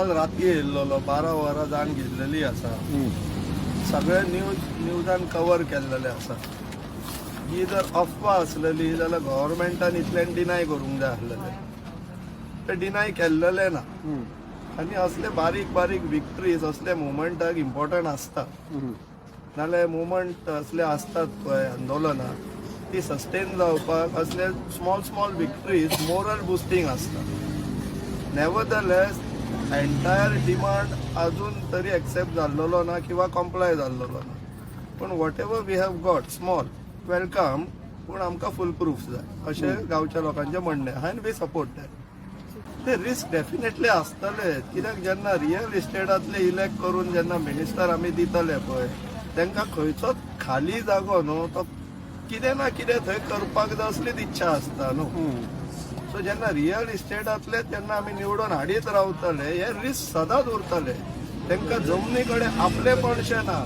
काल राती येयल्लो, 12 वरां जाण घेतलेली आसा. सगळे न्यूज न्यूजान कवर केल्लेले आसा. ही जर अफवा आसलेली जाल्यार गव्हर्मेंटान इतल्यान डिनाय करूंक जाय आसलेले. ते डिनाय केल्लेले ना. आनी असले बारीक बारीक विक्ट्रीज असले मुवमेंटाक इम्पॉर्टंट आसता. नाल्यार मुवमेंट असले आसतात पळय, आंदोलनां, ती सस्टेन जावपाक असले small small victories moral boosting आसता. नेवरदलेस, एंटायर डिमांड अजून तरी एक्सेप्ट जाल्लेलो ना किंवा कॉम्प्लाय जाल्लेलो ना, पूण whatever we have got small, welcome. पूण आमकां फूल प्रूफ जाय अशें गांवच्या लोकांचें म्हणणें आहा आनी we support that. ते रिस्क डेफिनेटली आसतले, कित्याक जेन्ना रियल इस्टेटांतले इलेक्ट करून जेन्ना मिनिस्टर आमी दितले पळय, तांकां खंयचोच खाली जागो न्हू, तो कितें ना कितें थंय करपाक जाय असलीच इच्छा आसता न्हू. सो जेन्ना रियल इस्टेटांतले जेन्ना आमी निवडून हाडीत रावतले, हे रिस्क सदांच उरतले. तांकां जमनी कडेन आपलेपणशें ना.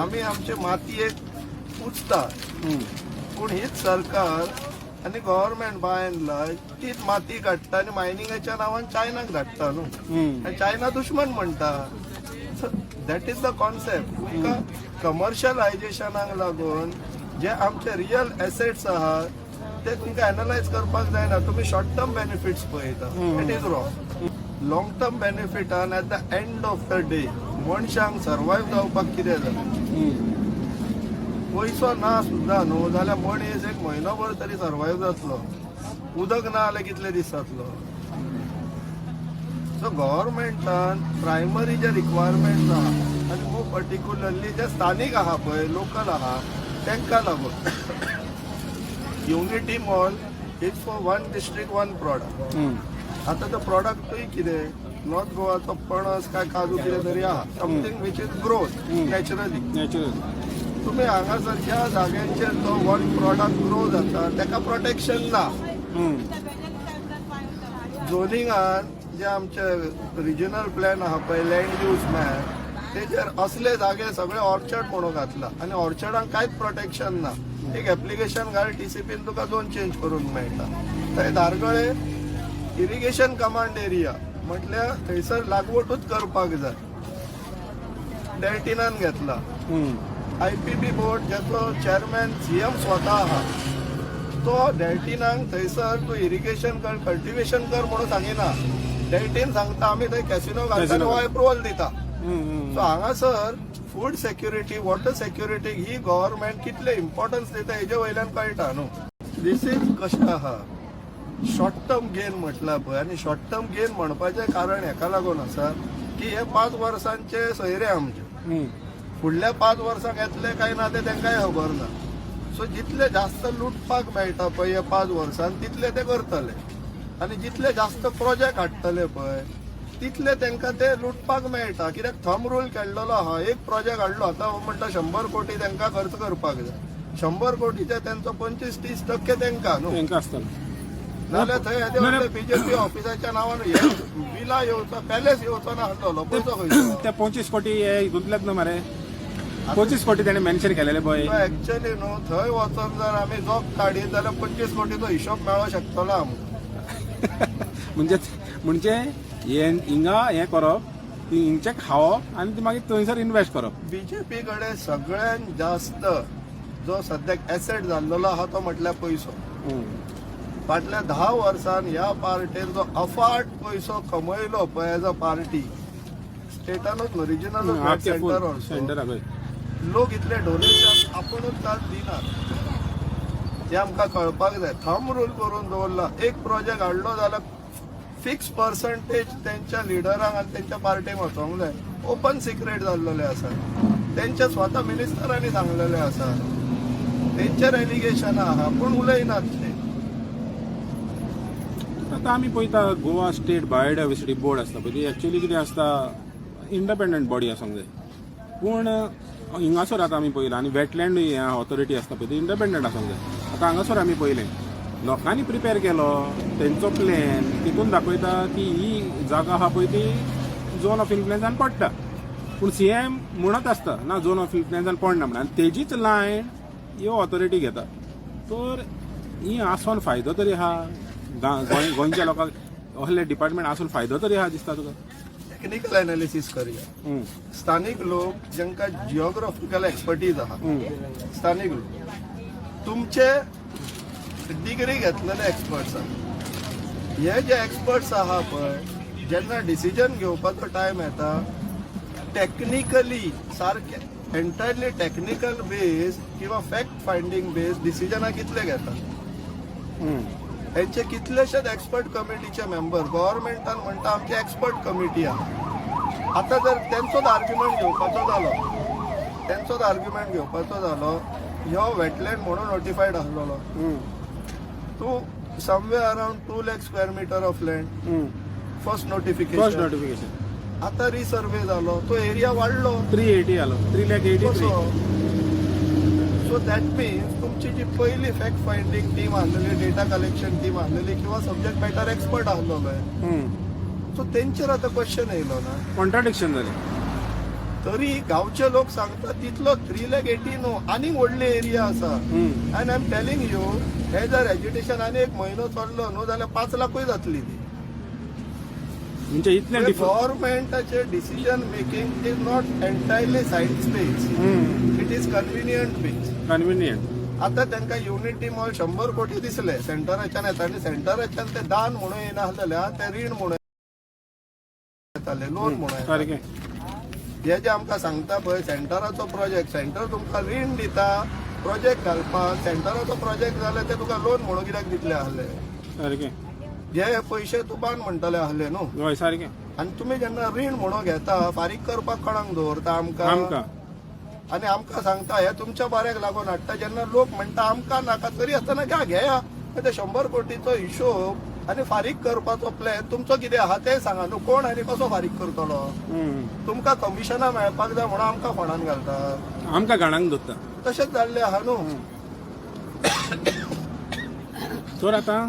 आमी आमचे मातयेक पुजता, पूण हीच सरकार आनी गव्हर्मेंट बाय अँड लार्ज तीच माती काडटा आनी मायनिंगाच्या नांवान चायनाक धाडटा न्हू आनी चायना दुश्मन म्हणटा. That is the concept. तुमकां कमर्शियलायजेशनाक लागून जे आमचे रियल एसेट्स आहात ते तुमकां एनलायज करपाक जायना. तुमी शॉर्ट टर्म बेनिफिट्स पळयता. It is wrong. Long term बेनिफिटान at the end of the day मनशांक सर्वायव जावपाक कितें जाय? पयसो ना सुद्दां न्हू जाल्यार मनीस एक म्हयनोभर तरी सर्वायव जातलो. उदक ना जाल्यार कितले दीस जातलो? सो गव्हर्मेंटान प्रायमरी जे रिक्वायरमेंट्स आहा आनी मोर पर्टिक्युलरली जे स्थानीक आहा पळय, लोकल आहा, तांकां लागून Unity Mall is for one district, one product. आतां तो प्रॉडक्टूय कितें, नॉर्थ गोवाचो पणस काय काजू कितें तरी आहा, something which is growth naturally. Natural. तुमी हांगासर ज्या जाग्यांचेर तो वन प्रॉडक्ट ग्रो जाता ताका प्रोटेक्शन ना. झोनिंगान जे आमचे रिजनल प्लॅन आहा पळय, लँड यूज मॅप, तेजेर असले जागे सगळे ऑर्चर्ड म्हणून घातला आनी ऑर्चर्डांक कांयच प्रोटेक्शन ना. एक एप्लिकेशन घाल, टीसीपीन तुका झोन चेंज करून मेळटा. थंय धारगळे इरिगेशन कमांड एरिया म्हटल्यार थंयसर लागवडूच करपाक जाय, डेल्टिनान घेतला. आयपीबी बोर्ड ज्याचो चेअरमॅन सीएम स्वता आहा, तो डेल्टिनाक थंयसर तूं इरिगेशन कर, कल्टिवेशन कर म्हणून सांगिना. डेल्टीन सांगता, आमी थंय कॅसिनो घालता आनी हो एप्रुवल दिता. सो हांगासर फूड सेक्युरिटी, वॉटर सेक्युरिटी ही गव्हर्मेंट कितले इम्पॉर्टन्स दिता हेजे वयल्यान कळटा न्हू. This is कशें आहा, शॉर्ट टर्म गेन म्हटला पळय. आनी शॉर्ट टर्म गेन म्हणपाचें कारण हेका लागून आसा की हे 5 वर्सांचे सोयरे आमचे. फुडल्या 5 वर्सांक येतले काय ना ते तांकांय खबर ना. सो जितले जास्त लुटपाक मेळटा पळय ह्या 5 वर्सान, तितले ते करतले आनी जितले जास्त प्रोजेक्ट हाडटले पळय, तितले तांकां ते लुटपाक मेळटा. कित्याक थंब रूल केल्लेलो आहा. एक प्रोजेक्ट हाडलो, आतां हो म्हणटा 100 कोटी तांकां खर्च करपाक जाय. 100 कोटीचे तेंचो 25-30% तांकां न्हू. तांकां आसतलो. नाल्यार थंय येदे व्हडले बीजेपी ऑफिसाच्या नांवान हे बिला येवचो, पॅलेस येवचो ना आसलो, पयसो खंयचो? ते 25 कोटी हे हितूंतलेच न्हू मरे? 25 कोटी तेणे मेन्शन केलेले पळय. एक्चुअली न्हू, थंय वचोन जर आमी जोक काडीत जाल्यार 25 कोटीचो हिशोब मेळोंक शकतलो आमकां. म्हणजे म्हणजे हे हिंगा हें करप, ती हिंगचे खावप आनी ती मागीर थंयसर इन्वेस्ट करप. बीजेपी कडेन सगळ्यात जास्त जो सद्याक एसेट जाल्लेलो आहा तो म्हटल्यार पयसो. फाटल्या 10 वर्सान ह्या पार्टेन जो अफाट पयसो कमयलो पळय एज अ पार्टी, स्टेटानूच न्हू, रिजनल, सेंटर ऑल्सो. सेंटर. लोक इतले डोनेशन आपुणूच कांय दिनात, ते आमकां कळपाक जाय. थंब रूल करून दवरला. एक प्रोजेक्ट हाडलो जाल्यार फिक्स पर्संटेज तेंच्या लिडरांक आनी तेंच्या पार्टीक वचोंक जाय. ओपन सिक्रेट जाल्लेले आसा. तेंच्या स्वता मिनिस्टरांनी सांगलेले आसा, तेंचेर एलिगेशन आहा, पूण उलयनात ते. आतां आमी पळयता, गोवा स्टेट बायोडायवर्सिटी बोर्ड आसता पळय, ती एक्चुअली कितें आसता, इंडिपेंडंट बॉडी आसूंक जाय. पूण हिंगासर आतां आमी पळयलां आनी वेटलँड ऑथॉरिटी आसता पळय, ती इंडिपेंडंट आसूंक जाय. आतां हांगासर आमी पळयलें, लोकांनी प्रिपेर केलो तेंचो प्लॅन, तितून दाखयता की ही जागा आहा पळय ती झोन ऑफ इन्फ्लुएन्सान पडटा. पूण सीएम म्हणत आसता ना, झोन ऑफ इन्फ्लुएन्सान पडना म्हणून, आनी तेजीच लायन ह्यो ऑथॉरिटी घेता. तर ही आसोन फायदो तरी आहा गोंयच्या लोकांक? असले डिपार्टमेंट आसून फायदो तरी आहा दिसता तुका? टेक्निकल एनालिसीस करया. स्थानीक लोक जांकां जिओग्राफिकल एक्सपर्टीज आहा, स्थानीक लोक, तुमचे डिग्री घेतलेले एक्सपर्ट्स आहा. हे जे एक्सपर्ट्स आहा पळय, जेन्ना डिसिजन घेवपाचो टायम येता, टेक्निकली सारके एंटायरली टेक्निकल बेस किंवा फॅक्ट फायंडींग बेस डिसिजनां कितले घेतात? हेंचे कितलेशेच एक्सपर्ट कमिटीचे मेंबर. गव्हर्मेंटान म्हणटा आमची एक्सपर्ट कमिटी आहा. आतां जर तेंचोच आर्ग्युमेंट घेवपाचो जालो, तेंचोच आर्ग्युमेंट घेवपाचो जालो, ह्यो वेटलँड म्हणून नोटिफायड आसलेलो तूं somewhere around 2 lakh square meter of land first first notification. Notification. आतां रिसर्वे जालो, तो एरिया वाडलो. 380 आलो, 3 लॅक 83. सो that means तुमची जी पयली फॅक्ट फायंडींग टीम आसलेली, डेटा कलेक्शन टीम आसलेली किंवा सब्जेक्ट मॅटर एक्सपर्ट आसलेलो, सो तेंचेर आतां क्वेश्चन येयलो ना? कॉन्ट्राडिक्शन जालें. तरी गांवचे लोक सांगता तितलो 3 लॅक 80 न्हू, आनीक व्हडली एरिया आसा. आनी I am telling you, हे जर एज्युटेशन आनी एक म्हयनो चल्लो न्हू जाल्यार 5 लाखूय जातली ती. म्हणजे इतलें different. गव्हर्मेंटाचे decision making is not entirely science base, it is convenient base. Convenient. आता तांकां युनिटी मॉल 100 कोटी दिसले सेंटराच्यान येता आनी सेंटराच्यान ते दान म्हणून येनासलेले, ते रीण म्हणून येताले, लोन म्हणून येताले. सारकें. हे जे आमकां सांगता पळय सेंटराचो प्रोजेक्ट, सेंटर तुमकां रीण दिता प्रोजेक्ट घालपाक. सेंटराचो प्रोजेक्ट जाल्यार ते तुका लोन म्हणून कित्याक दितले आहले? सारकें. हे पयशे तूं बान म्हणटले आहले न्हू? हय, सारकें. आनी तुमी जेन्ना रीण म्हणून घेता, फारीक करपाक कोणाक दवरता? आमकां. आमकां. आनी आमकां सांगता हे तुमच्या बऱ्याक लागून हाडटा. जेन्ना लोक म्हणटा आमकां नाका, तरी आसतना घ्या, घेया. ते 100 कोटीचो हिशोब आनी फारीक करपाचो प्लॅन तुमचो कितें आहा तें सांगा न्हू. कोण आनी कसो फारीक करतलो? तुमकां कमिशनां मेळपाक जाय म्हणून आमकां फोंडान घालता. आमकां घाणाक धरता. तशेंच जाल्लें आहा न्हू? तर आतां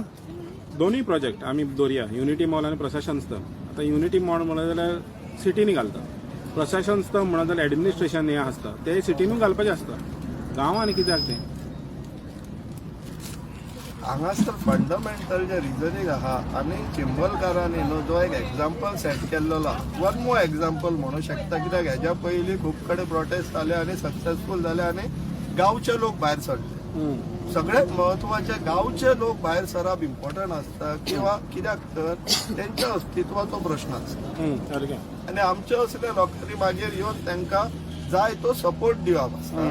दोनूय प्रोजेक्ट आमी दवरया, युनिटी मॉल आनी प्रशासन स्थळ. आतां युनिटी मॉल म्हणत जाल्यार सिटीनी घालता, प्रशासन स्थळ म्हणत जाल्यार एडमिनिस्ट्रेशन हें आसता, ते सिटीनूय घालपाचें आसता. गांवांनी कित्याक तें? हांगासर फंडामेंटल जे रिजनींग आहा आनी चिंबलकारांनी न्हू जो एक एग्जाम्पल सेट केल्लो आहा, वन मोर एग्जाम्पल म्हणू शकता, कित्याक हेज्या पयलीं खूब कडेन प्रोटेस्ट जाले आनी सक्सेसफूल जाले आनी गांवचे लोक भायर सरले. सगळ्यात महत्वाचे, गांवचे लोक भायर सरप इम्पॉर्टंट आसता किंवा कित्याक तर तेंच्या अस्तित्वाचो प्रश्न आसता. सारकें. आनी आमचे असले लोकांनी मागीर येवन तांकां जाय तो सपोर्ट दिवप आसता,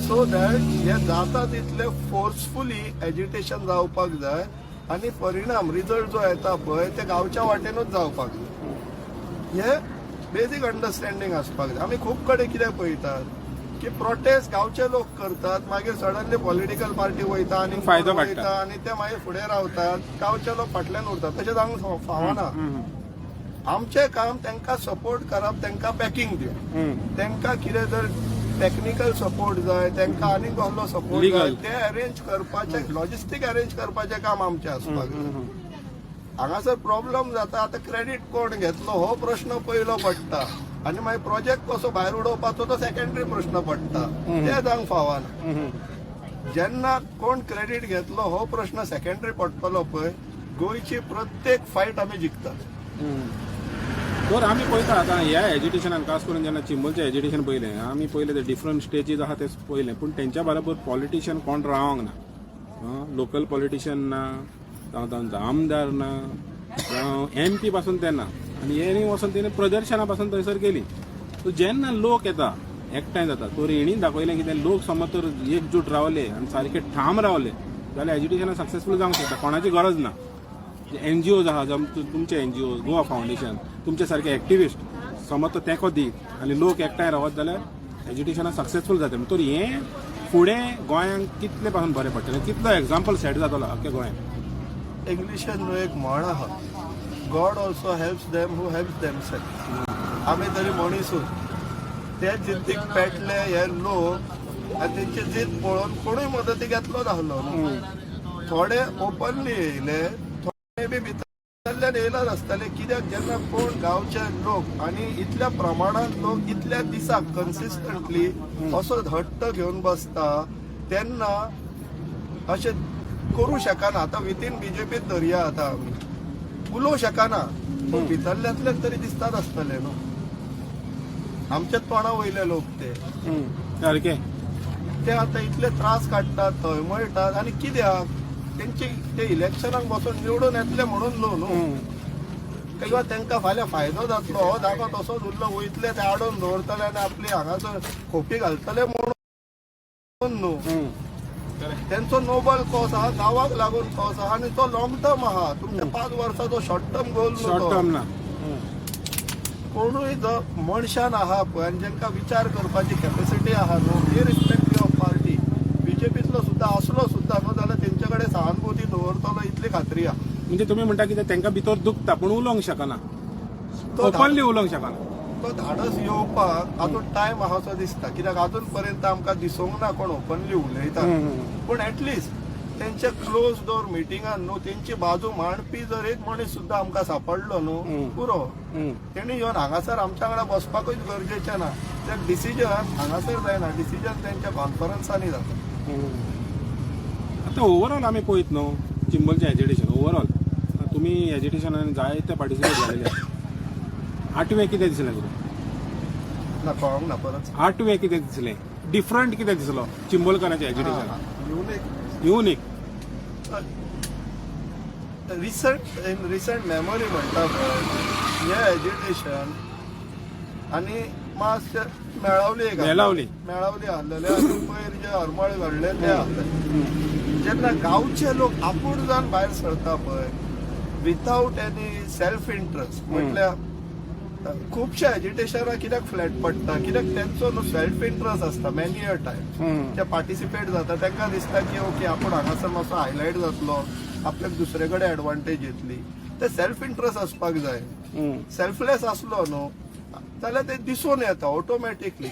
सो that हे जाता तितले फोर्सफुली एजिटेशन जावपाक जाय आनी परिणाम, रिजल्ट जो येता पळय, ते गांवच्या वाटेनूच जावपाक जाय. हे बेजीक अंडरस्टँडींग आसपाक जाय. आमी खूब कडेन कितें पळयतात की प्रोटेस्ट गांवचे लोक करतात, मागीर सडनली पॉलिटिकल पार्टी वयता आनी फायदो कोण काडटा. वयता आनी ते मागीर फुडें रावतात, गांवचे लोक फाटल्यान उरतात. तशें जावंक फावना. आमचें काम तांकां सपोर्ट करप, तांकां बॅकिंग दिवप. तांकां कितें जर टेक्निकल सपोर्ट जाय, तांकां आनीक कसलो सपोर्ट जाय, Legal. ते अरेंज करपाचें, लॉजिस्टीक अरेंज करपाचें काम आमचें आसपाक जाय. हांगासर प्रॉब्लम जाता, आतां क्रेडीट कोण घेतलो हो प्रश्न पयलो पडटा आनी मागीर प्रोजेक्ट कसो भायर उडोवपाचो तो सेकंडरी प्रश्न पडटा. ते जावंक फावना. जेन्ना कोण क्रेडीट घेतलो हो प्रश्न सेकंडरी पडटलो पळय, गोंयची प्रत्येक फायट आमी जिखतात. तर आमी पळयता आतां ह्या एजिटेशनान, खास करून जेन्ना चिंबलचें एजिटेशन पळयलें आमी, पयलें ते डिफरंट स्टेजीस आहा ते पळयलें, पूण तेंच्या बरोबर पॉलिटिशियन कोण रावंक ना, लोकल पॉलिटिशियन ना, जावं तांचो आमदार ना, जावं एमपी पासून ते ना. आनी हेणी वचून तेणी प्रदर्शना पासून थंयसर गेली. सो जेन्ना लोक येता, एकठांय जाता, तर हेणी दाखयलें की ते लोक समज तर एकजूट रावले आनी सारके ठाम रावले जाल्यार एजिटेशनान सक्सेसफूल जावंक शकता. कोणाची गरज ना. एनजीओज आहा, जावं तुमचे एनजीओ, गोवा फावंडेशन, तुमचे सारके एक्टिविस्ट समज तो तेंको दीत आनी लोक एकठांय रावत जाल्यार एज्युकेशनान सक्सेसफूल जाता. तर हें फुडें गोंयांक कितले पासून बरें पडटलें, कितलो एग्जाम्पल सेट जातलो आख्या गोंयांत? इंग्लिशान न्हू एक म्हण आहा, God also helps them who helps themself. आमी तरी मनीसूच. ते जिद्दीक पेटले हे लोक आनी तेंची जिद्द पळोवन कोणूय मदतीक येतलोच आहलो न्हू. थोडे ओपनली येयले, थोडे बी भितरल्यान येयलाच आसतले. कित्याक जेन्ना कोण गांवचे लोक आनी इतल्या प्रमाणात लोक इतल्या दिसाक कन्सिस्टंटली असो हट्ट घेवन बसता तेन्ना अशें करूं शकना. आतां विथीन बीजेपीत धरया आतां आमी उलोवं शकना, पूण भितरल्यांतल्यान तरी दिसतात आसतले न्हू. आमच्या तोंडा वयले लोक ते. सारकें. ते आतां इतले त्रास काडटात, तळमळटात आनी कित्याक? तेंचे ते इलेक्शनाक बसून निवडून येतले म्हणून न्हू न्हू किंवा तांकां फाल्यां फायदो जातलो. हो जागो तसोच उरलो, वयतले ते आडोवन दवरतले आनी आपली हांगासर खोपी घालतले म्हणून न्हू. तेंचो नोबल कॉज आहा, गांवाक लागून कॉज आहा आनी तो लॉंग टर्म आहा. तुमच्या 5 वर्साचो शॉर्ट टर्म गोल न्हू शॉर्ट तो. टर्म ना. कोणूय जो मनशान आहा पळय आनी जेंका विचार करपाची कॅपॅसिटी आहा न्हू, इरिस्पेक्टीव ऑफ पार्टी, बीजेपीतलो सुद्दां आसलो सुद्दां न्हू जाल्यार तेंचे कडेन सहानुभूती दवरतलो इतली खात्री आहा. म्हणजे तुमी म्हणटा कितें, तांकां भितर दुखता पूण उलोवंक शकना? तो ओपनली उलोवंक शकना. तो धाडस येवपाक अजून टायम आहा असो दिसता, कित्याक अजून पर्यंत आमकां दिसूंक ना कोण ओपनली उलयता. पूण एटलिस्ट तेंच्या क्लोज डोर मिटिंगान न्हू तेंची बाजू मांडपी जर एक मनीस सुद्दां आमकां सापडलो न्हू, पुरो. तेणी येवन हांगासर आमच्या वांगडा बसपाकूच गरजेचें ना. ते डिसिजन हांगासर जायना, डिसिजन तेंच्या कॉन्फरन्सांनी जाता. आतां ओवरऑल आमी पळयत न्हू चिंबलचें एजिटेशन, ओवरऑल तुमी एजिटेशनान जायते पार्टिसिपेट जालेले. आठवें कितें दिसलें तुका? ना, कळोंक ना, परत. आठवें कितें दिसलें, डिफरंट कितें दिसलो चिंबलकारांचें agitation? Unique. Unique. Recent, in recent memory म्हणटा पळय, हें एजिटेशन आनी मातशें मेळावली एक आहलें. मेळावली. मेळावली आहलेले आनी पयर जे हरमळ घडले ते आहले. जेन्ना गांवचे लोक आपूण जावन भायर सरता पळय विथआउट एनी सेल्फ इंट्रस्ट, म्हटल्यार खुबशे एजिटेशनां कित्याक फ्लॅट पडटा? कित्याक तेंचो न्हू सेल्फ इंट्रस्ट आसता. मेनी अ टायम ते पार्टिसिपेट जाता, तांकां दिसता की ओके, आपूण हांगासर मातसो हायलायट जातलो, आपल्याक दुसरे कडेन एडवांटेज येतली. ते सेल्फ इंट्रस्ट आसपाक जाय. सेल्फलेस आसलो न्हू जाल्यार ते दिसून येता ऑटोमॅटिकली.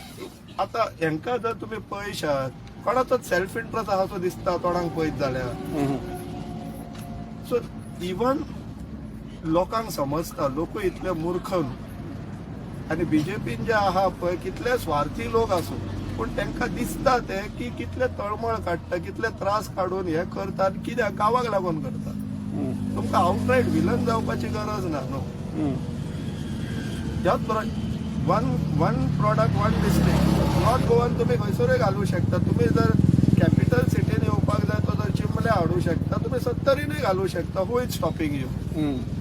आतां हेंकां जर तुमी पळयशात, कोणाचोच सेल्फ इंट्रस्ट आहा असो दिसता तोंडाक पळयत जाल्यार? सो इवन लोकांक समजता, लोकूय इतले मूर्ख न्हू. आनी बीजेपीन जे आहा पळय, कितले स्वार्थी लोक आसूं, पूण तांकां दिसता ते की कितले तळमळ काडटा, कितले त्रास काडून हे करता आनी कित्याक, गांवाक लागून करता. तुमकां आवटरायट विलन जावपाची गरज ना न्हू. ह्याच one one product, one district, north Goan तुमी खंयसरूय घालूं शकता. तुमी जर कॅपिटल सिटीन येवपाक जाय तो जर चिंबले हाडूं शकता, तुमी सत्तरीनूय घालूं शकता. Who is stopping you?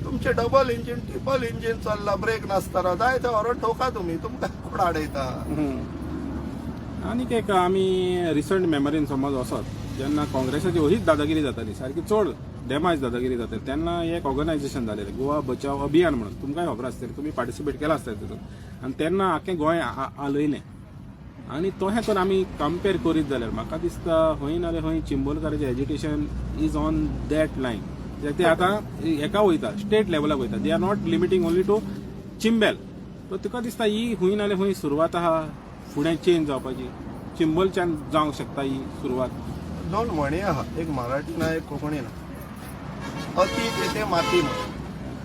तुमचे डबल इंजीन, ट्रिपल इंजीन चल्ला, ब्रेक नासतना जाय थंय व्हरोन ठोका तुमी, तुमकां कोण आडयता? आनीक एक, आमी रिसंट मेमरीन समज वचत, जेन्ना काँग्रेसाची हीच दादागिरी जाताली, सारकी चड डॅमेज दादागिरी जाताली, तेन्ना एक ऑर्गनायझेशन जालेलें गोवा बचाव अभियान म्हणून. तुमकांय खबर आसतलें, तुमी पार्टिसिपेट केलां आसतलें तितून. आनी तेन्ना आख्खें गोंय हालयलें. आनी तशें तर आमी कंपेर करीत जाल्यार म्हाका दिसता खंय ना जाल्यार खंय चिंबलकाराचें agitation is on that line. कित्याक ते आतां हेका वयता, स्टेट लेवलाक वयता. They are not limiting only to Chimbel. So तुका दिसता ही खंय ना जाल्यार खंय सुरवात आहा फुडें चेंज जावपाची, चिंबलच्यान जावंक शकता ही सुरवात? दोन म्हणी आहा, एक मराठी ना, एक कोंकणी ना. अति तेथे माती म्हण.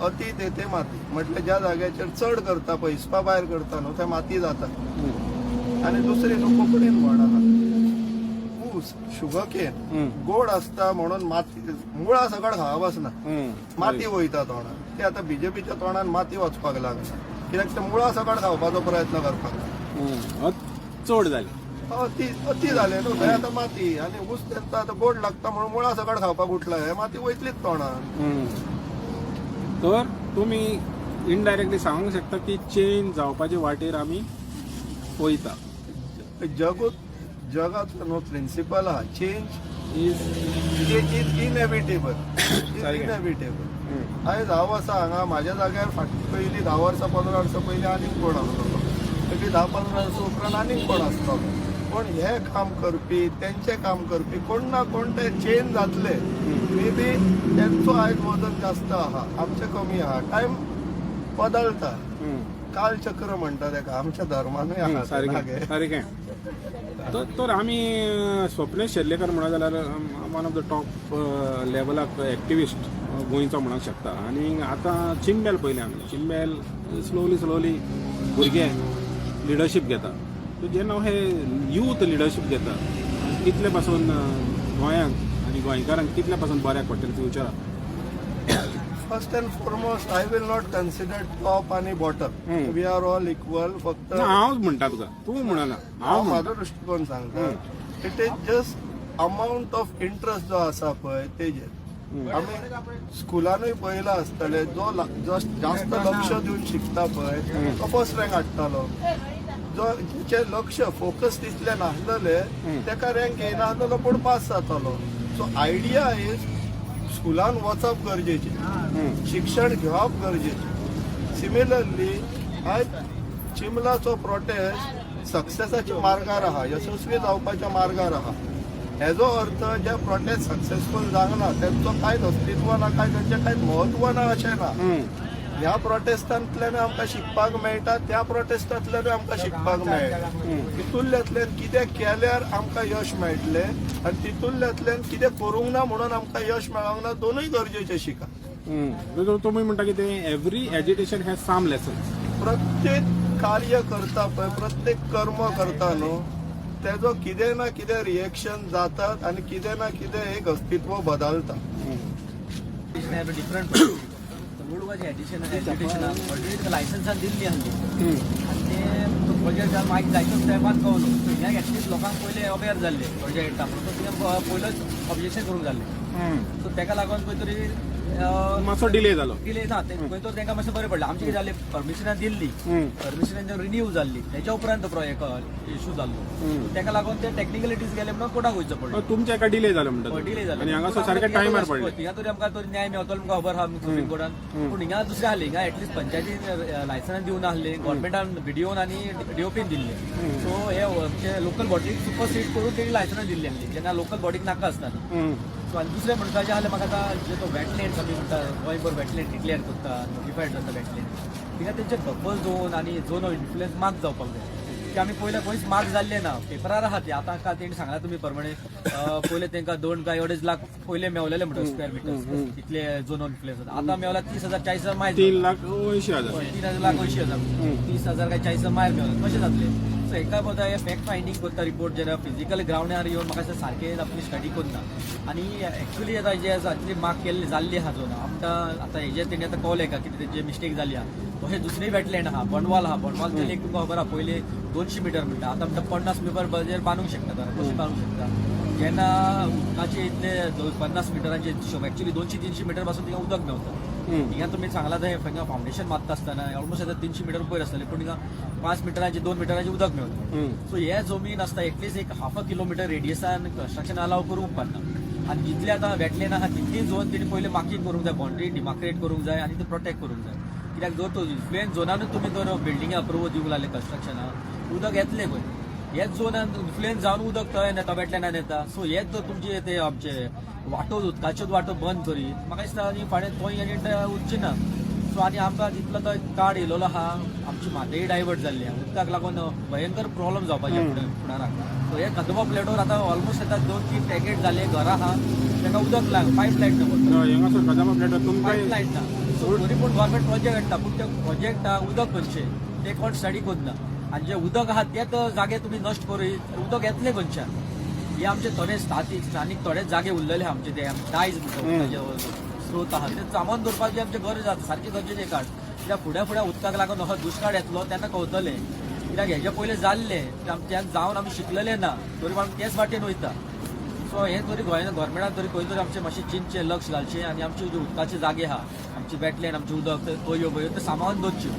अति तेथे माती म्हटल्यार ज्या जाग्याचेर चड करता पळय, हिसपा भायर करता न्हू, थंय माती जाता. आनी दुसरी न्हू कोंकणीन म्हण आहा, ऊस, शुगर केन गोड आसता म्हणून माती मुळा सकट खावप आसना, माती वयता तोंडान. ते आतां बीजेपीच्या तोंडान माती वचपाक लागला, कित्याक ते मुळा सकट खावपाचो प्रयत्न करपाक लागला. चड जालें. अति अति जालें न्हू थंय आतां माती. आनी ऊस तेंका आतां गोड लागता म्हणून मुळा सकट खावपाक उठला, हे माती वयतलीच तोंडान. तर तुमी इनडायरेक्टली सांगूंक शकता की चेंज जावपाचे वाटेर आमी वयता? जगूच जगाचो न्हू प्रिंसिपल आहा, change is is inevitable, is सारकें. इनएविटेबल. आयज हांव आसा हांगा म्हाज्या जाग्यार फाटलीं पयलीं 10 वर्सां, 15 वर्सां पयलीं आनीक कोण आसतलो, मागीर 10-15 वर्सां उपरांत आनीक कोण आसतलो. पूण हे काम करपी, तेंचें काम करपी कोण ना कोण ते चेंज जातले. मे बी तेंचो आयज वजन जास्त आहा, आमचें कमी आहा. टायम बदलता, कालचक्र म्हणटा तेका, आमच्या धर्मानूय आहा तें ना गे. सारकें सारकें. तर तर आमी स्वप्नेश शेर्लेकर म्हणत जाल्यार one of the top लेवलाक activist गोंयचो म्हणूंक शकता. आनी आतां चिंबेल पळयलें आमी, चिंबेल स्लोली स्लोली भुरगे लिडरशीप घेता. सो जेन्ना हे यूथ लिडरशीप घेता, कितले पासून गोंयांक आनी गोंयकारांक कितले पासून बऱ्याक पडटलें फ्युचराक? First and foremost, I will not consider top आणि bottom. We are all equal. फक्त ना, हांव म्हणटा तुका, तूं म्हणना. हांव हांव म्हणटा. म्हाजो दृश्टिकोन सांगता. It is just amount of interest जो आसा पळय तेजेर. आमी स्कुलानूय पळयलां आसतलें, जो जास्त लक्ष दिवन शिकता पळय तो फर्स्ट रँक हाडटालो. जो जेचे लक्ष फोकस तितले नासलेले तेका रँक येयनासलेलो, पूण पास जातालो. सो आयडिया is स्कुलान वचप गरजेचें, शिक्षण घेवप गरजेचें. सिमिलरली आयज चिमलाचो प्रोटेस्ट सक्सेसाच्या मार्गार आहा, यशस्वी जावपाच्या मार्गार आहा. हेजो अर्थ जे प्रोटेस्ट सक्सेसफूल जावना तेंचो कांयच अस्तित्व ना, काय तेंचें कांयच म्हत्व ना अशें ना. ह्या प्रोटेस्टांतल्यान आमकां शिकपाक मेळटा, त्या प्रोटेस्टांतल्यानूय आमकां शिकपाक मेळटा. तितूंतल्यातल्यान कितें केल्यार आमकां यश मेळटलें आनी तितूंतल्यातल्यान कितें करूंक ना म्हणून आमकां यश मेळोंक ना, दोनूय गरजेचें शिका. तुमी म्हणटा की ते every agitation has some lesson. प्रत्येक कार्य करता पळय, प्रत्येक कर्म करता न्हू, तेजो कितें ना कितें रिएक्शन जातात आनी कितें ना कितें एक अस्तित्व बदलता. डिफरंट रोडवाचे एडिशन एजुकेशन ऑलरेडी ताका लायसन्सान दिल्ली आहली आनी ते तो प्रोजेक्ट जावन मागीर जायतोच तेंपान कवलो. सो ह्या एटलिस्ट लोकांक पयले अवेर जाल्ले प्रोजेक्ट येता म्हणून, तो तुवें पयलोच ऑब्जेक्शन करूंक जाल्लें. सो तेका लागून खंय तरी मातसो डिले जालो. डिले ना, ते खंय तरी तांकां मातशें बरें पडलें. आमचें कितें जालें, परमिशनां दिल्ली, परमिशनां रिन्यू जाल्ली, तेच्या उपरांत तो प्रोजेक्ट इशू जाल्लो. तेका लागून ते टेक्निकलिटीज गेले म्हणून कोर्टाक वयचो पडलो. तुमच्या एका डिले जालो म्हणटा. डिले जालो. आनी हांगासर सारकें टायमार पडलें. हिंगा तरी आमकां तरी न्याय मेवतलो आमकां खबर आहा सुप्रीम कोर्टान. पूण हिंगा दुसरें आहलें, हिंगा एटलिस्ट पंचायतीन लायसन्स दिवन आहलें, गव्हर्मेंटान बीडीओन आनी डीओपीन दिल्लें. सो हे आमचे लोकल बॉडीक सुपरसीड करून तेणी लायसन्स दिल्ली आहली जेन्ना लोकल बॉडीक नाका आसतना. सो आनी दुसरें म्हणपाचें आहलें म्हाका, आतां जे तो वेटलँड्स आमी म्हणटा, गोंयभर वेटलँड डिक्लेअर करता, नोटिफायड जाता वेटलँड, थिंगा तेंचे बफर झोन आनी झोन ऑफ इन्फ्लुयन्स मार्क जावपाक जाय की आमी पयले खंयच मार्क जाल्ले ना पेपरार आहा ते. आतां काल तेणी सांगला तुमी प्रमाणे, पयले तांकां 2 काय 2.5 लाख पयले मेवलेले म्हणटा स्क्वेअर मिटर्स इतले झोन ऑफ इन्फ्लुयन्स. आतां मेवला 30,000 40,000 मायज. 3,80,000. 3,80,000, 30,000 काय 40,000 मायल मेवला, कशें जातलें? सो हेका पळय हे फॅक्ट फायंडींग करता रिपोर्ट जेन्ना फिजिकल ग्रावंडार येवन म्हाका दिसता सारकें आपली स्टडी करना. आनी एक्चुली आतां जे आसा तितली मार्क केल्ली जाल्ली आहा झोन आमकां आतां हेजे तेणी आतां कळ्ळें का कितें तेजे मिस्टेक जाली आहा. तशें दुसरी वेटलँड आहा, बंडवाल आहा. बंडवाल लेक तुमकां खबर आहा, पयलीं 200 मिटर म्हणटा, आतां म्हणटा 50 मिटर बजेर बांदूंक शकता. घरां कशें बांदूंक शकता जेन्ना उदकाचे इतले 50 मिटरांचे हिशोब, एक्चुली 200-300 मिटर पासून थिंगा उदक मेवता. हिंगा तुमी सांगला थंय हिंगा फावंडेशन मारता आसतना ऑलमोस्ट आतां 300 मिटर वयर आसतलें, पूण हिंगा 5 मिटरांचे 2 मिटरांचे उदक मेवता. सो हे जमीन आसता एटलिस्ट एक हाफ अ किलोमिटर रेडियसान कन्स्ट्रक्शन अलाव करूंक पडना. आनी जितले आतां वेटलँड आहा तितली झोन तेणी पयलीं मार्कींग करूंक जाय, बाउंड्री डिमार्केट करूंक जाय आनी ते प्रोटेक्ट करूंक जाय. कित्याक जर तो इन्फ्लुयन्स झोनानूच तुमी जर बिल्डिंग अप्रुवल दिवंक लागले कन्स्ट्रक्शनाक, उदक येतलें खंय? हेच झोनान इन्फ्लुयन्स जावन उदक थंय येता, वेटलँडान येता. सो हेच जर तुमचे ते आमचे वाटो, उदकाच्योच वाटो बंद करीत म्हाका दिसता आनी फाल्यां थंय आनी उरचें ना. सो आनी आमकां जितलो तो कार्ड येयलेलो आहा, आमची म्हादय डायवर्ट जाल्ली आहा, उदकाक लागून भयंकर प्रॉब्लम जावपाचे फुडें फुडाराक. सो हे कदंबा प्लेटोर आतां ऑलमोस्ट आतां 2-3 पॅकेट जाले घरां आहा, तांकां उदक लाग पायप लायन ना. हांगासर कदंबा प्लेटोर तुमकां पायप लायन ना. सो तरी पूण गव्हर्मेंट प्रोजेक्ट हाडटा, पूण त्या प्रोजेक्टाक उदक खंयचें ते कोण स्टडी करना. आनी जे उदक आहा तेच जागे तुमी नश्ट करीत उदक येतलें खंयच्यान? हे आमचे थोडे स्थानीक स्थानीक थोडे जागे उरलेले आहा आमचे, ते दायज म्हणटा, उदकाचे स्रोत आहा ते सांबाळून दवरपाची आमचे गरज आसा, सारकी गरजेचें काळ. कित्याक फुडें फुडें उदकाक लागून असो दुश्काळ येतलो तेन्ना कळतलें. कित्याक हेजे पयलें जाल्लें आमच्यान जावन आमी शिकलेले ना, तरी आमी तेच वाटेन वयता. सो हें तरी गोंयान गव्हर्मेंटान तरी खंय तरी आमचें मातशें चिंतचें, लक्ष घालचें आनी आमचे जे उदकाचे जागे आहा, आमची वेटलँड, आमचें उदक ते तोयो बयो ते सांबाळून दवरच्यो.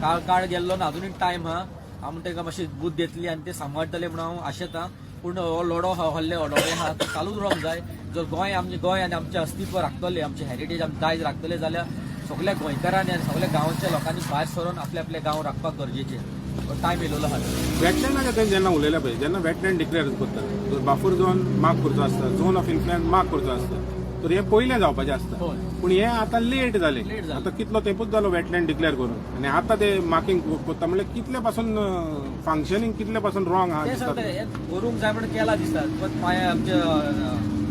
काळ काळ गेल्लो ना, अजुनूय टायम आहा. आमी तांकां मातशी बुद्द येतली आनी ते सांबाळटले म्हणून हांव आशेतां. पूण हो लढो आहा, हल्ले हो लढो आहा तो चालूच रावंक जाय. जर गोंय आमचें गोंय आनी आमचें अस्तित्व राखतले, आमचें हेरिटेज, आमचें दायज राखतले जाल्यार सगल्या गोंयकारांनी आनी सगल्या गांवच्या लोकांनी भायर सरून आपले आपले गांव राखपाक गरजेचें. टायम येयलेलो आहा. वेटलँडाच्या ते जेन्ना उलयले पळय, जेन्ना वेटलँड डिक्लेअर करता, बाफर झोन मार्क करचो आसता, झोन ऑफ इन्फ्लुयन्स मार्क करचो आसता, तर हे पयलें जावपाचें आसता. पूण हे आतां लेट जालें. Late जालें. आतां कितलो तेंपूच जालो वेटलँड डिक्लेअर करून आनी आतां ते मार्किंग करता, म्हणल्यार कितले पासून फंक्शनिंग कितले पासून रॉंग आहा ते दिसता. सांगता, हे करूंक जाय म्हणून केला दिसता, पण पांय आमच्या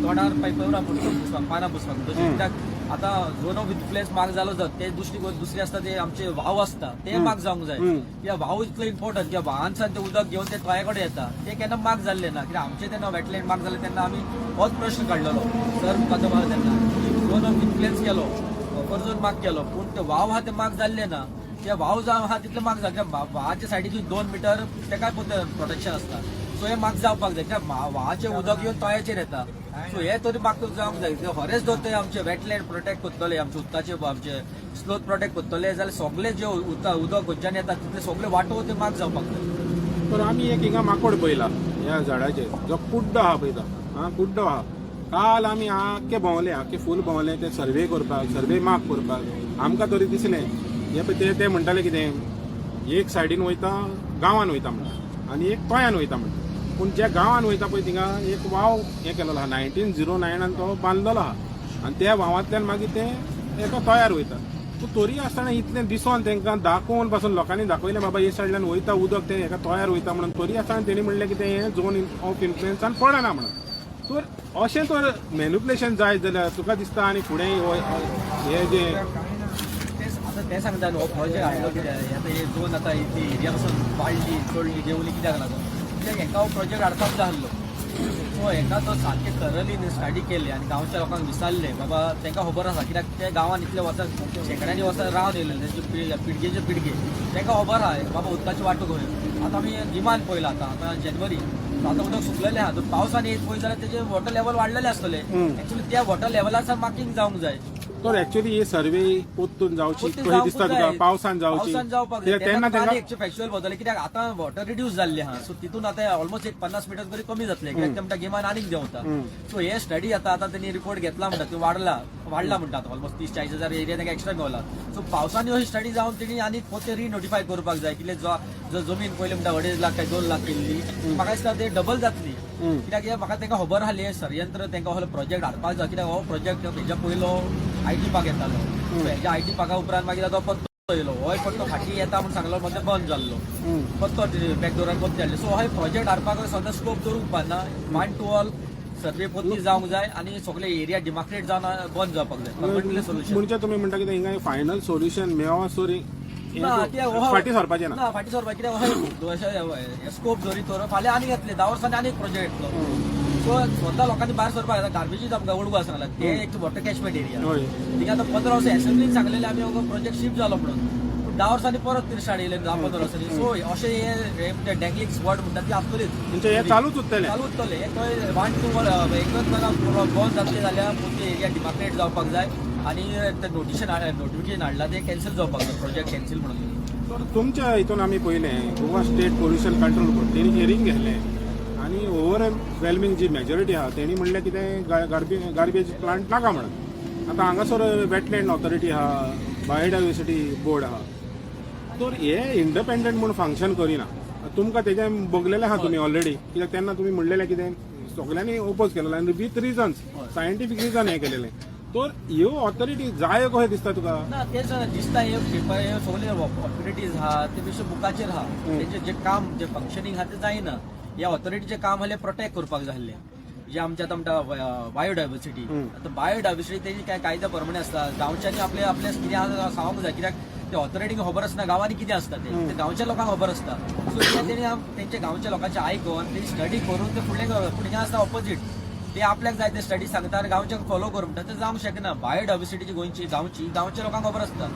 तोंडार पायप पुसपाक, पानां पुसपाक तशें. कित्याक आतां झोन ऑफ इन्फ्लुयन्स मार्क जालो जात ते दुसरी गोश्ट दुसरी आसता, ते आमचे व्हाव आसता ते मार्क जावंक जाय. कित्याक व्हाव इतलो इम्पॉर्टंट कित्याक व्हावांसान ते उदक घेवन ते तळ्या कडेन येता, ते केन्ना मार्क जाल्ले ना. कित्याक आमचे तेन्ना वेटलँड मार्क जाले तेन्ना आमी होच प्रश्न काडलेलो सर कदंबा तेन्ना, झोन ऑफ इन्फ्लुयन्स केलो. बफर झोन मार्क केलो, पूण ते वाव आहा ते मार्क जाल्ले ना. ते वाव जाव आहा तितले मार्क जाले. वावाच्या सायडीसून 2 मिटर तेकाय प्रोटेक्शन आसता. सो हे मार्क जावपाक जाय, कित्याक वावाचें उदक येवन तळ्याचेर येता. सो हे तरी मार्क जावंक जाय. फॉरेस्ट जर ते आमचे वेटलँड प्रोटेक्ट करतले, आमचे उदकाचे आमचे स्लोत प्रोटेक्ट करतले जाल्यार सगळे जे उदक खंयच्यान येता तितले सगळे वाटो ते मार्क जावपाक जाय. तर आमी एक हिंगा माकोड पळयला ह्या झाडाचेर, जो कुड्डो आहा पळयता, आं, कुड्डो आहा. काल आमी आख्खे भोंवले, आख्खे फूल भोंवले ते सर्वे करपाक, सर्वे मार्क करपाक. आमकां तरी दिसलें हे पळय, ते ते म्हणटाले कितें, एक सायडीन वयता, गांवान वयता म्हणटा आनी एक तोयान वयता म्हणटा. पूण ज्या गांवान वयता पळय, थिंगा एक वाव हें केलेलो आहा, 1909नान तो बांदलेलो आहा आनी त्या वावांतल्यान मागीर ते एका तोयार वयता. पूण तरी आसतना इतलें दिसोन तांकां दाखोवन पासून लोकांनी दाखयलें, बाबा हे सायडल्यान वयता उदक, तें एका तोयार वयता म्हणून, तरी आसतना तेणी म्हणलें की तें हें झोन ऑफ इन्फ्लुयन्सान पडना म्हणून. तर अशें तर मॅन्युपुलेशन जायत जाल्यार तुका दिसता आनी फुडें हे जे तेच आतां तें सांगता न्हू, हो प्रोजेक्ट हाडलो कित्याक? आतां हे झोन आतां ती एरिया पासून वाडली, चडली, देंवली कित्याक लागून? कित्याक हेका हो प्रोजेक्ट हाडपाक जाय आसलो. सो हेका तो सारकें थरली स्टडी केली आनी गांवच्या लोकांक विचारलें, बाबा तांकां खबर आसा, कित्याक ते गांवांत इतले वर्सां, शेंकड्यांनी वर्सां रावन येयले, तेंचे पिळगेचे पिळगे, तांकां खबर आहा बाबा उदकाची वाटो खंय. आतां आमी गिमान पळयला, आतां आतां जानेवारी, आतां उदक सुकलेलें आहा. तर पावसान येत पळय जाल्यार तेजें वॉटर लेवल वाडलेलें आसतलें. एक्चुअली त्या वॉटर लेवलार मार्किंग जावंक जाय. तर एक्चुअली ही सर्वे पोत्तून जावची पोरतून कशी जावंकूच दिसता तुका? जाय. पावसान जावची. पावसान जावपाक जाय. कित्याक तेन्ना तेन्ना तांकां फॅक्च्युअल बदलले, कित्याक आतां वॉटर रिड्यूस जाल्लें आहा. सो तितून आतां ऑलमोस्ट एक 50 मिटर तरी कमी जातलें, कित्याक ते म्हणटा गिमान आनीक देंवता. सो हे स्टडी आतां आतां तेणी रिपोर्ट घेतला म्हणटा, ते वाडला वाडला म्हणटा. आतां ऑलमोस्ट 30-40 हजार एरिया तांकां एक्स्ट्रा मेवला. सो पावसान अशी स्टडी जावन तेणी आनी परते रिनोटिफाय करपाक जाय. कितें जो जो जमीन पयलीं म्हणटा 2.5 लाख काय 2 लाख केल्ली, म्हाका दिसता ते डबल जातली. कित्याक हे म्हाका तांकां खबर आसली, हे षडयंत्र तांकां हो प्रोजेक्ट हाडपाक जाय. कित्याक हो प्रोजेक्ट हेज्या पयलो IT park येतालो. सो हेज्या IT पार्का उपरांत मागीर आतां पत्तो येयलो. होय पत्तो फाटीं येता म्हूण सांगलो, मदें बंद जाल्लो पत्तो, बॅकडोरान बंद जाल्ले. सो हो प्रोजेक्ट हाडपाक सद्दां स्कोप दवरूंक पाना. वन टू ऑल सर्वे पोरती जावंक जाय आनी सगळे एरिया डिमार्केट जावन बंद जावपाक जाय, परमनंटली सोल्युशन. म्हणजे तुमी म्हणटा कितें, हिंगा फायनल सोल्युशन मेळसर ना, कित्याक हो फाटीं सरपाचें ना? ना, फाटीं सरपाचें कित्याक, अशें स्कोप दवरीत तर फाल्यां आनीक येतले, 10 वर्सांनी आनीक प्रोजेक्ट येतलो. सो स्वता लोकांनी भायर सरपाक जाय. गार्बेजीच आमकां ओल्ड गोवा सांगला, ते एक वॉटर कॅचमेंट एरिया. थिंगा आतां 15 वर्सां एसेंब्लीन सांगलेलें आमी प्रोजेक्ट शिफ्ट जालो म्हणून, पूण 10 वर्सांनी परत ते स्टार्ट येयले, 10-15 वर्सांनी. सो अशें हे म्हणजे डँगलिंग स्पॉट म्हणटा ती आसतलीच. म्हणजे हे चालूच उरतलें. चालू उरतलें हे. थंय वन टू एकच बंद जातलें जाल्यार पोरती एरिया डिमार्केट जावपाक जाय आनी ते नोटिफिकेशन हाडला ते कॅन्सल जावपाक जाय, प्रोजेक्ट कॅन्सल म्हणून. तर तुमच्या हितून आमी पळयलें, Goa state pollution control board तेणी हियरींग घेतलें आनी ओवरवेल्मिंग जी मेजॉरिटी आहा तेणी म्हणलें कितें, गार्बेज प्लांट नाका म्हणून. आतां हांगासर वेटलँड ऑथॉरिटी आहा, बायोडायवर्सिटी बोर्ड आहा, तर हे इंडिपेंडंट म्हूण फंक्शन करिना. तुमकां तेजें बगलेलें आहा तुमी ऑलरेडी, कित्याक तेन्ना तुमी म्हणलेलें कितें, सगल्यांनी ओपोज केलेलें आनी वीथ रिजन्स, सायंटिफीक रिजन हें केलेलें. तर ह्यो ऑथॉरिटी जाय कशें दिसता तुका? ना, तेच दिसता. हे पेपर, हे सगळे ऑथॉरिटीज आहा ते बेश्टे बुकाचेर आहा. तेंचे जे काम, जे फंक्शनिंग आहा ते जायना. ह्या ऑथॉरिटीचें काम आहलें प्रोटेक्ट करपाक जाय आसलें, जे आमचे आतां म्हणटा बायोडायवर्सिटी. आतां बायोडायवर्सिटी तेजी काय कायद्या प्रमाणे आसता. गांवच्यांनी आपले आपले कितें आहा सांगूंक जाय, कित्याक ते ऑथॉरिटीक खबर आसना गांवांनी कितें आसता ते. ते गांवच्या लोकांक खबर आसता. सो ते तेणी तेंच्या गांवच्या लोकांचें आयकून तेणी स्टडी करून ते फुडलें करप. पूण हिंगा आसता ऑपोजीट, ते आपल्याक जाय ते स्टडी सांगता आनी गांवच्यांक फॉलो कर म्हणटा, ते जावंक शकना. बायोडायवर्सिटीची गोंयची गांवची गांवच्या लोकांक खबर आसता.